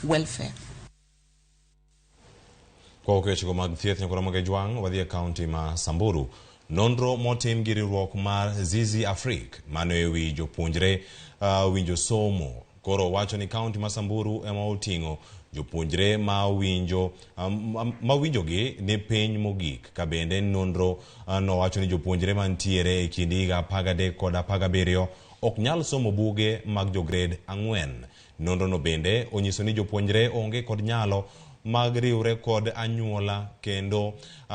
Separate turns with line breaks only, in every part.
welfare.
Kwa wechego mag thieth nyakora Jwang' wadhi e kaunti ma Samburu. Nonro motim gi riwruok mar Zizi Afrique mano ewi jopuonjre winjo somo. Koro wacho ni kaunti ma Samburu ema oting'o jopuonjre ma winjo ma winjogi ni piny mogik. Ka bende nonro nowacho ni jopuonjre mantiere e kind higa 13 kod 17 ok nyal somo buge mag jo grade 4. Nonro no bende onyiso ni jopuonjre onge kod nyalo mag riwre kod anyuola kendo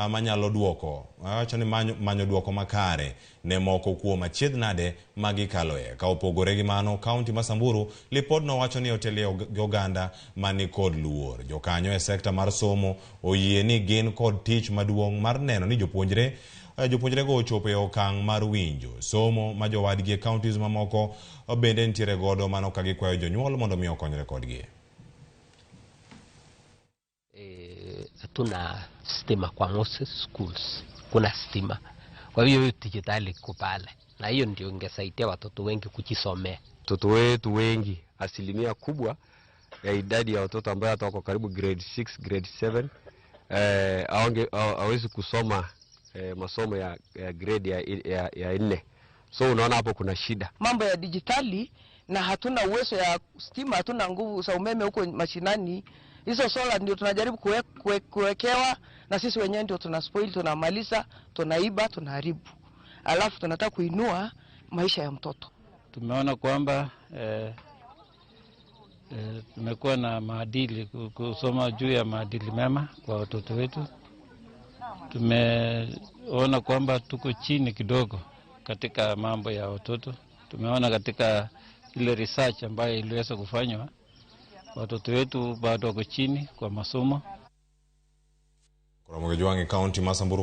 manyalo duoko wacho ni manyo duoko makare ne moko kuom achiedh nade ma gikaloe. Ka opogore gi mano, kaunti ma Samburu lipodno wacho ni otelie gi oganda mani kod luor. Jokanyo e sekta mar somo oyie ni gin kod tich maduong' mar neno ni jopuonjre jopuonjrego ochopo e okang' mar winjo somo ma jowadgi e counties mamoko bende nitiere godo mano ka gikwayo jonyuol mondo mi okonyre kodgi.
Hatuna stima kwa most schools, kuna stima. Kwa hiyo dijitali iko pale, na hiyo ndio ingesaidia watoto wengi kujisomea.
Watoto wetu wengi, asilimia kubwa ya idadi ya watoto ambao hata wako karibu grade 6, grade 7 hawezi kusoma masomo ya grade ya 4. So unaona hapo kuna shida.
Mambo ya dijitali na hatuna uwezo ya stima, hatuna nguvu za umeme huko mashinani. Hizo solar ndio tunajaribu kuwekewa na sisi wenyewe ndio tuna spoil, tunamaliza, tunaiba, tunaharibu. Alafu tunataka kuinua maisha ya mtoto.
Tumeona kwamba tumekuwa na maadili, kusoma juu ya maadili mema kwa watoto wetu. Tumeona kwamba tuko chini kidogo katika mambo ya watoto. Tumeona katika ile research ambayo iliweza kufanywa, watoto wetu bado wako chini kwa masomo.
Ramogi Jwang' e kaunti ma Samburu.